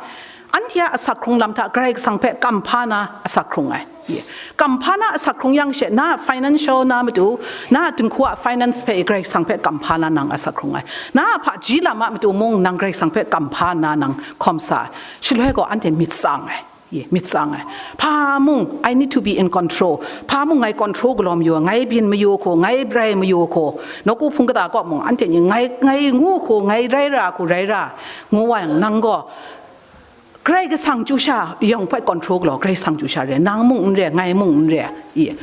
Anhte a asak hkrung lam hta Karai Kasang hpe kam hpa na asak hkrung ai. I, kam hpa na asak hkrung yang she, na a financial na matu, na a dinghku a finance hpe Karai Kasang hpe kam hpa na nang asak hkrung ai. Na a hpaji lam a matu mung nang Karai Kasang hpe kam hpa na nang hkawm sa ai. Shaloi gaw anhte myit tsang ai. I, myit tsang ai. Hpa mung, I need to be in control. Hpa mung ngai control galaw mayu, ngai byin mayu hku, ngai rai mayu hku, nawku hpung kata kaw mung, anhte ni ngai, ngai ngu hku, ngai rai ra hku, rai ra, ngu wa yang, nang gaw, Karai Kasang chyu sha yawng hpe control galaw, Karai Kasang chyu sha re, nang mung n re, ngai mung n re, i.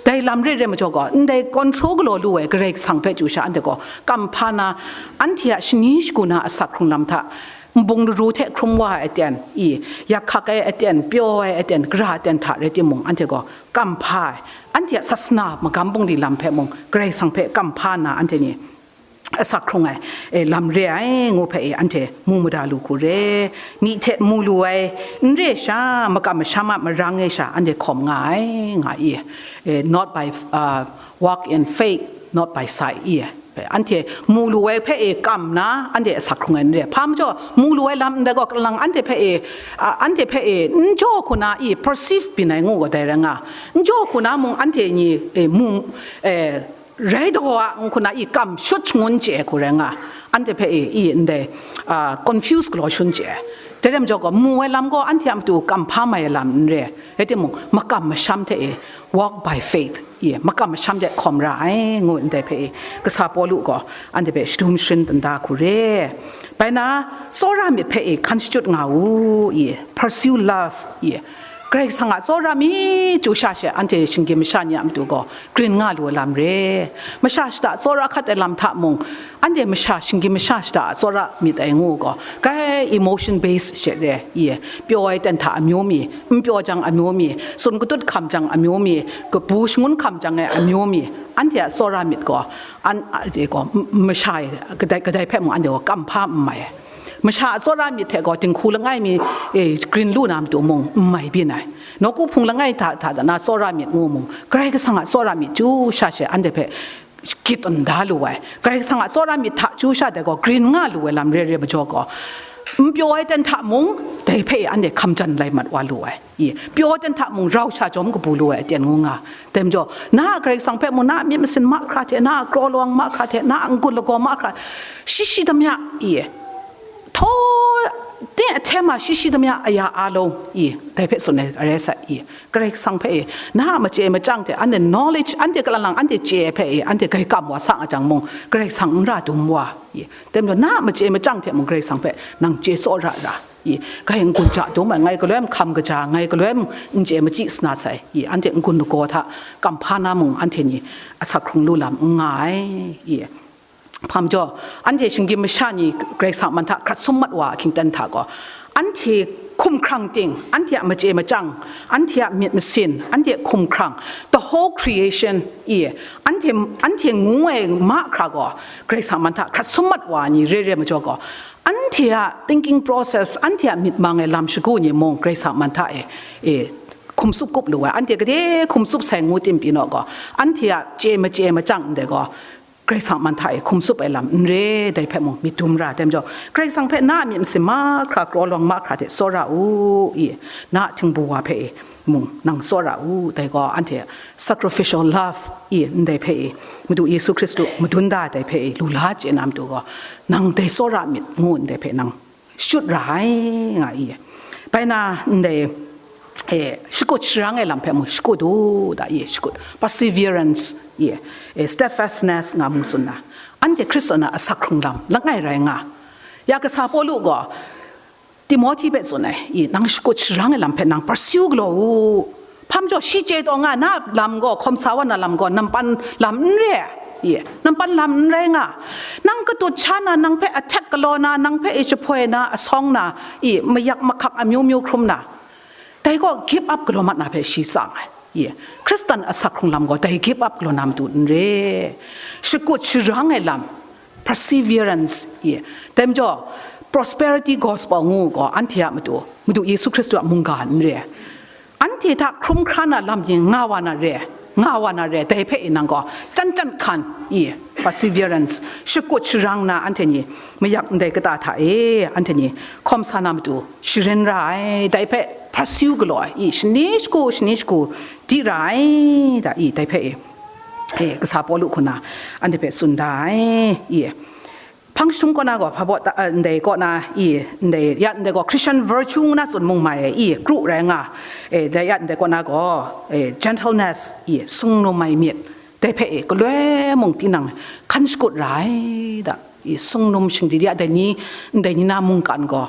Dai lam re re majaw gaw, ndai control galaw lu ai Karai Kasang hpe chyu sha anhte gaw, kam hpa na, anhte a shani shagu na asak hkrung lam hta, nbung laru hte hkrum wa ai aten, i, yak hkak ai aten, pyaw ai aten, gara aten hta rai timung, anhte gaw kam hpa ai, anhte a sasana magam bungli lam hpe mung, Karai Kasang hpe kam hpa nna anhte ni asak hkrung ai, e, lam re ai, ngu hpe, e, anhte mu mada lu hku re. Myi hte mu lu ai, n re sha, makam masham a marang e sha, anhte hkawm nga ai, nga i, e, not by, uh, walk in faith, not by sight, i, anhte mu lu ai hpe e kam na, anhte asak hkrung ai n re. Hpa majaw, mu lu ai lam ndai gaw, kalang anhte hpe e, a, anhte hpe e n jaw hku na i perceive byin ai ngu gaw dai rai nga. N jaw hku na mung anhte ni e mu, e, rai daw a, ngu hku na i kam shut shangun chye ai hku rai nga. Anhte hpe e i ndai, a, confuse galaw shun chye ai. Dai rai majaw gaw, mu ai lam gaw anhte a matu kam hpa mai ai lam n re. Rai timung, makam masham hte e walk by faith. I, makam masham de hkawm ra ai, ngu ndai hpe i, kasa Pawlu gaw anhte hpe shadum sharin dan da hku re. Bai na, tsawra myit hpe i, hkan shachyut nga u, i, pursue love, i, Karai Kasang a tsawra mi chyu sha she, anhte shinggyim masha ni a matu gaw, grin nga lu ai lam re. Masha shada tsawra hkat ai lam hta mung, anhte masha, shinggyim masha shada a tsawra myit ai ngu gaw, grai emotion based she re, i, pyaw ai ten hta amyu mi, n pyaw jang amyu mi, tsun katut hkam jang amyu mi, kabu shangun hkam jang ai amyu mi, anhte a tsawra myit gaw, an, a, de gaw, m-, masha e, kadai, kadai hpe mung anhte gaw kam hpa n mai ai. Masha a tsawra myit hte gaw, dinghku langai mi, e, grin lu na matu mung n mai byin ai. Nawku hpung langai hta, hta da na tsawra myit ngu mung, Karai Kasang a tsawra myit chyu sha she, anhte hpe, gyit n da lu ai. Karai Kasang a tsawra myit hta chyu sha dai gaw, grin nga lu ai lam re re majaw gaw, n pyaw ai ten hta mung, dai hpe anhte hkam jan lai mat wa lu ai. I, pyaw ai ten hta mung, rau sha jawm kabu lu ai aten ngu nga. Dai majaw, na a Karai Kasang hpe mung, na a myit masin mahkra hte, na a kraw lawang mahkra hte, na a n-gun lagaw mahkra, shi shi damya, i, htaw, ten ahtem a shi shi damya aya a long, i, dai hpe tsun ai, are sai, i, Karai Kasang hpe, i, na a machye machyang hte, anhte knowledge, anhte kalang lang, anhte chye ai hpe, i, anhte grai kam wa sa nga jang mung, Karai Kasang n ra dum wa, i, dai majaw, na a machye machyang hte mung, Karai Kasang hpe nang chye tsawra ra, i, grai n-gun ja dum ai, ngai galoi hkam kaja, ngai galoi n chye machyi sana sai, i, anhte n-gun lagaw hta kam hpa na mung, anhte ni asak hkrung lu lam n nga ai, i. Hpa majaw, anhte shinggyim masha ni Karai Kasang man hta hkrat sum mat wa ahkying ten hta gaw, anhte hkumhkrang ting, anhte a machye machyang, anhte a myit masin, anhte hkumhkrang, the whole creation, i, anhte, anhte ngu ai mahkra gaw, Karai Kasang man hta hkrat sum mat wa ni re re majaw gaw, anhte a thinking process, anhte a myit mang ai lam shagu ni mung, Karai Kasang man hta e, e, hkum tsup kup lu ai, anhte gade hkum tsup sai ngu tim pyi naw gaw, anhte a chye machye machyang ndai gaw, Karai Kasang man hta e hkum tsup ai lam n re, dai hpe mung myit dum ra ai majaw, Karai Kasang hpe na a myit masin mahkra, kraw lawang mahkra hte tsawra u, i, na a htingbu wa hpe e mung nang tsawra u, dai gaw anhte sacrificial love, i, ndai hpe e, Madu Yesu Hkristu madun da ai dai hpe e lu la chye na matu gaw, nang dai tsawra myit ngu ndai hpe nang shut ra ai, nga i. Bai na ndai, e, shakut sharang ai lam hpe mung shakut u, da i, shakut, perseverance, i, e, steadfastness nga mung tsun na. Anhte Hkristan a asak hkrung lam langai rai nga. Ya kasa Pawlu gaw Timohti hpe tsun ai, i, nang shakut sharang ai lam hpe nang pursue galaw u. Hpa majaw shi chye taw nga, na lam gaw, hkawm sa wa na lam gaw, nampan lam n re ai, i, nampan lam n rai nga. Nang katut sha na, nang hpe attack galaw na, nang hpe e jahpoi na, asawng na, i, mayak mahkak amyu myu hkrum na, dai gaw give up galaw mat na hpe shi tsang ai, i, Hkristan asak hkrung lam gaw dai give up galaw na matu n re. Shakut sharang ai lam, perseverance, i, dai majaw prosperity gospel ngu gaw anhte a matu, Madu Yesu Hkristu a mungga n re. Anhte hta hkrum hkra na lam yin nga wa na re, nga wa na re, dai hpe e nang gaw, chyan chyan hkan, i, perseverance, shakut sharang na anhte ni, mayak ndai kata hta e, anhte ni, hkawm sa na matu, sharin ra ai, dai hpe pursue galaw ai, i, shani shagu, shani shagu, di ra ai, da, i, dai hpe e, e, kasa Pawlu hku na, anhte hpe tsun da ai, i. Hpang jahtum kaw na gaw, hpa baw ta, eh, ndai kaw na, i, ndai, ya ndai gaw, Christian virtue ngu na tsun mung mai, i, kru rai nga, e, dai ya ndai kaw na gaw, e, gentleness, i, sung num ai myit, dai hpe, e, galoi mung tinang hkan shakut ra ai, da, i, sung num shingdi ya, dai ni, ndai ni na mungkan gaw,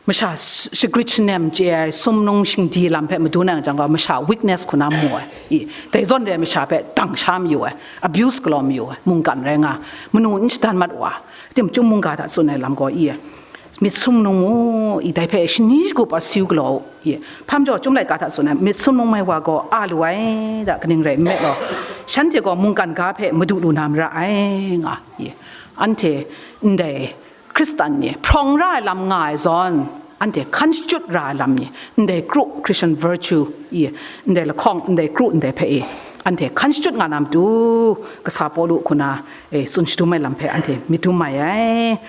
masha sh-, shagrit shanem chye ai, sumnung shingdi lam hpe madun ai jang gaw, masha weakness hku na mu ai, i, dai zawn re ai masha hpe dang sha mayu ai, abuse galaw mayu ai, mungkan rai nga, manu n shadan mat wa, Tim chyum mungga hta tsun ai lam gaw, i, myit sumnung mu, i, dai hpe shani shagu pursue galaw u, i, hpa majaw chyum laika hta tsun ai, myit sumnung mai wa gaw a lu ai, da kaning rai nme law, shanhte gaw mungkan ga hpe madu lu na mara ai, nga, i, anhte ndai Hkristan ni hprawng ra ai lam nga ai zawn, anhte hkan shachyut ra ai lam ni, ndai kru, Christian virtue, i, ndai lahkawng, ndai kru, ndai hpe, i, anhte hkan shachyut nga na matu, kasa Pawlu hku na, e, tsun shadum ai lam hpe anhte myit dum mai ai.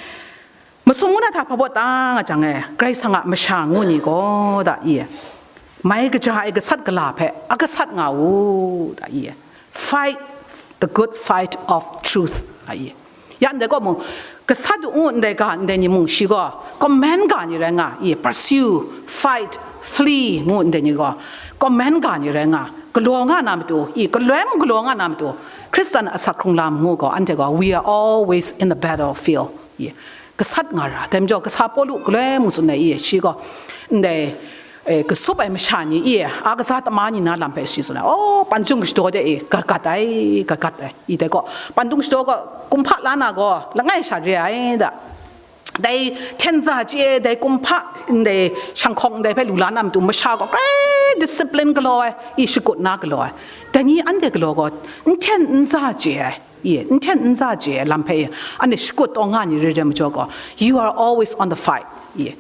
Masum ngu na hta hpa baw ta nga jang e, Karai Kasang a masha ngu ni gaw, da, i, mai kaja ai gasat gala hpe a gasat nga u, da, i, fight the good fight of truth, a, i. Ya ndai gaw mung, gasat u ndai ga, ndai ni mung shi gaw, comment ga ni rai nga, i, pursue, fight, flee ngu ndai ni gaw, comment ga ni rai nga, galaw nga na matu, i, galoi mung galaw nga na matu, Hkristan asak hkrung lam ngu gaw, anhte gaw, we are always in the battlefield, i, gasat nga ra, dai majaw, kasa Pawlu galoi mung tsun ai, i, shi gaw, ndai, e, kasup ai masha ni, i, a kaza tama ni na lam hpe shi tsun ai, oh, pantung shadaw de, i, kagat ai, kagat ai, i, dai gaw, pantung shadaw gaw, kumhpa la na gaw, langai sha re ai, da. Dai hten za chye, dai kumhpa, ndai shanghkawng ndai hpe lu la na matu, masha gaw, grai discipline galaw ai, i, shakut na galaw ai. Dai ni anhte galaw gaw, n hten n za chye ai, i, n hten n za chye ai lam hpe, i, anhte shakut taw nga ni re re majaw gaw, you are always on the fight, i,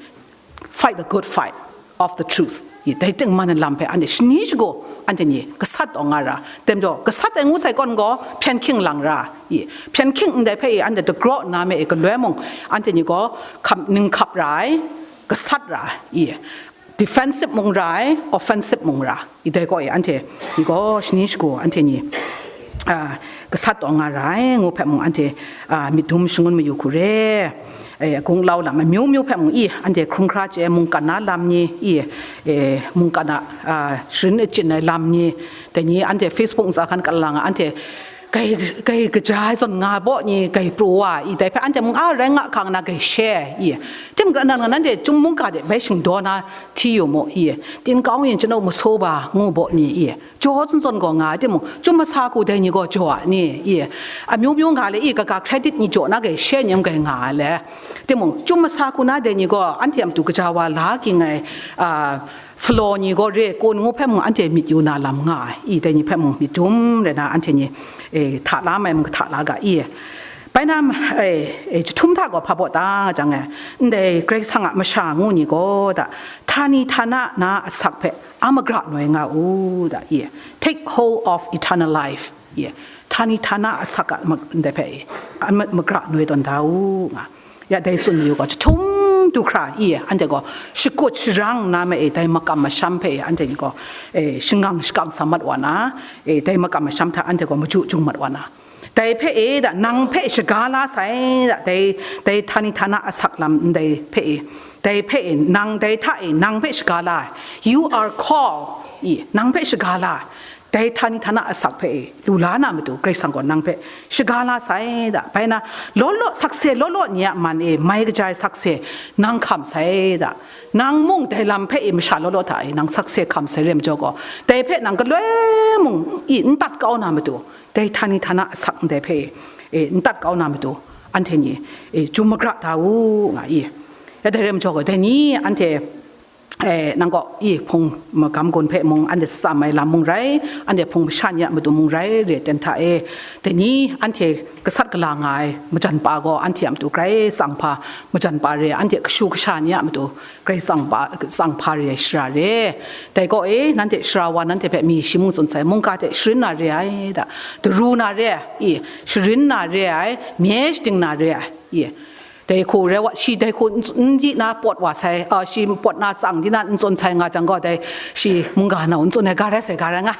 fight the good fight of the truth. I, dai tengman ai lam hpe anhte shani shagu, anhte ni gasat taw nga ra. Tem jaw, gasat ai ngu sai kawn gaw, hpyen hking lang ra. I, hpyen hking ndai hpe i, anhte dagraw nna me e galoi mung, anhte ni gaw hkap, ning hkap ra ai, gasat ra ai. I, defensive mung ra ai, offensive mung ra. I, dai gaw e, anhte ni gaw shani shagu, anhte ni, a, gasat taw nga ra ai, ngu hpe mung anhte, a, myit dum shangun mayu hku re. E, gunglau lam amyu myu hpe mung i, anhte hkrung hkra chye mungkan na lam ni i, e, mungkan a, a, sharin achyin ai lam ni, dai ni anhte Facebook ntsa hkan kala nga, anhte gai, gai kaja ai zawn nga baw ni, gai pru wa i, dai hpe anhte mung a rai nga hkang na gai share i. Tim karan nan nan anhte chyum mungga de bai shingdaw na hti yu mu i, tin kau yin chyinau masaw ba ngu baw ni i. Jaw zawn zawn gaw nga ai timung, chyum masa hku dai ni gaw jaw a ni? I, amyu myu nga le i, kaga credit ni jaw na gai, share ni gai nga ai le. Timung, chyum masa hku na dai ni gaw, anhte a matu kaja wa la ging ai, a, flow ni gaw re kun ngu hpe mung anhte myit yu na lam nga ai. I, dai ni hpe mung myit dum rai na anhte ni, e, hta la mai mung hta la ga i. Bai na, e, e, jahtum hta gaw hpa baw ta nga jang e, ndai Karai Kasang a masha ngu ni gaw da, htani htana na asak hpe a magra noi nga u da i. Take hold of eternal life. Ye, htani htana asak a ma-, ndai hpe, a ma-, magra noi tawn da u nga. Ya dai tsun mayu gaw, jahtum du hkra, i, anhte gaw shakut sharang nna ma e, dai makam masham hpe, anhte ni gaw, e, shangang shakang sa mat wa na, e, dai makam masham hta anhte gaw maju jung mat wa na. Dai hpe e, da, nang hpe shaga la sai, da, dai, dai htani htana asak lam ndai hpe e, dai hpe e, nang dai hta e, nang hpe shaga la ai. You are called, i, nang hpe shaga la ai. Dai htani htana asak hpe e, lu la na matu, Karai Kasang gaw nang hpe shaga la sai da. Bai na, law law sakse, law law ni a man e, mai kaja ai sakse, nang hkam sai da. Nang mung dai lam hpe e, masha law law hta e, nang sakse hkam sai re majaw gaw, dai hpe nang galoi mung i n tat kau na matu, dai htani htana asak ndai hpe e, n tat kau na matu, anhte ni e, jum magra da u nga i. Ya dai re majaw gaw, dai ni anhte e, nang gaw, i, hpung magam gun hpe mung, anhte tsam ai lam mung rai, anhte hpung masha ni a matu mung rai, re ai ten hta e, dai ni anhte gasat gala nga ai majan pa gaw, anhte a matu Karai Kasang hpa majan pa re ai, anhte kashu kasha ni a matu Karai Kasang pa, Kasang hpa re ai shara re ai. Dai gaw e, nanhte sara wa nanhte hpe mi shi mung tsun sai, mungga hte sharin na re ai, da, daru na re ai, i, sharin na re ai, mye shading na re ai, i. Dai hku rai wa, shi dai hku n, n di na pawt wa sai, a, shi pawt na tsang di na n tsun sai nga jang gaw, dai shi mungga nau n tsun ai ga rai sai, ga rai nga.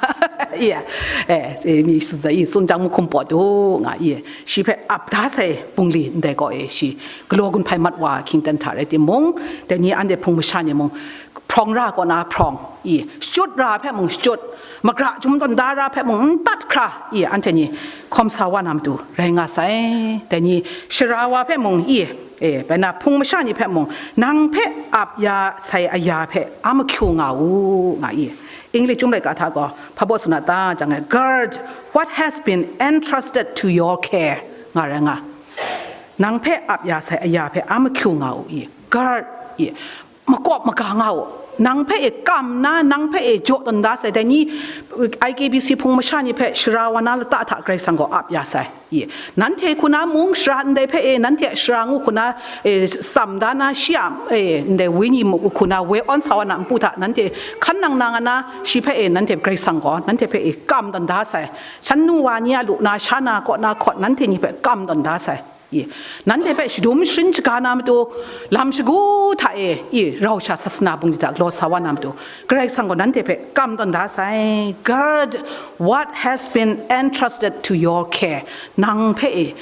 Iya. E, e, mi shi za i tsun jang mahkum pawt u nga, iya. Shi hpe ap da sai bungli ndai gaw e, shi galaw gun hpai mat wa hkying ten hta rai timung, dai ni anhte hpung masha ni mung, hprawng ra kaw na hprawng, i, shachyut ra hpe mung shachyut, magra jum tawn da ra hpe mung n tat hkra, i, anhte ni hkawm sa wa na matu rai nga sai. Dai ni sara wa hpe mung, i, e, bai na hpung masha ni hpe mung, nang hpe ap ya sai aya hpe a mahkyu nga u, nga i. English Chyum laika hta gaw, hpa baw tsun a ta jang e, "Guard what has been entrusted to your care," nga rai nga. Nang hpe ap ya sai aya hpe a mahkyu nga u i. Guard, i. Makawp maga nga u. Nang hpe e kam na, nang hpe e jaw tawn da sai, dai ni, I K B C hpung masha ni hpe sara wa na lata hta Karai Kasang gaw ap ya sai. Ye. Nanhte hku na mung sara ndai hpe e, nanhte a sara ngu hku na, e, tsam da na, shi a, e, ndai wenyi mu-, hku na woi awn sa wa na npu hta, nanhte hkan nang na nga na, shi hpe e, nanhte Karai Kasang gaw, nanhte hpe e kam tawn da sai. Shan nu wa ni a lu na, sha na, kaw na, hkawt, nanhte ni hpe kam tawn da sai. I, nanhte hpe shadum sharin shaga na matu, lam shagu hta e, i, rau sha sasana bungli hta galaw sa wa na matu, Karai Kasang gaw nanhte hpe kam tawn da sai. Guard what has been entrusted to your care. Nang hpe e,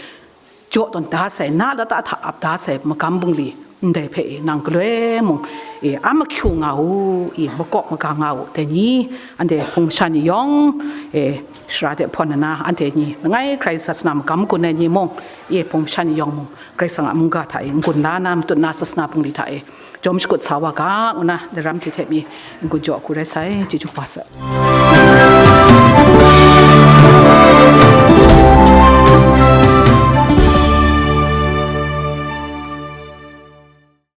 jaw tawn da sai, na lata hta ap da sai, magam bungli ndai hpe e, nang galoi mung e, a mahkyu nga u, i, makawp maga nga u, dai ni, anhte hpung masha ni yawng e, sara de hpawn na, anhte ni, langai hkrai sasana magam gun ai ni mung, e, hpung masha ni yawng mung, Karai Kasang a mungga hta e, n-gun la na, matut na, sasana bungli hta e, jawm shakut sa wa ga, ngu na, daram hte hte mi, n-gun jaw hku rai sai, chyeju kaba sai.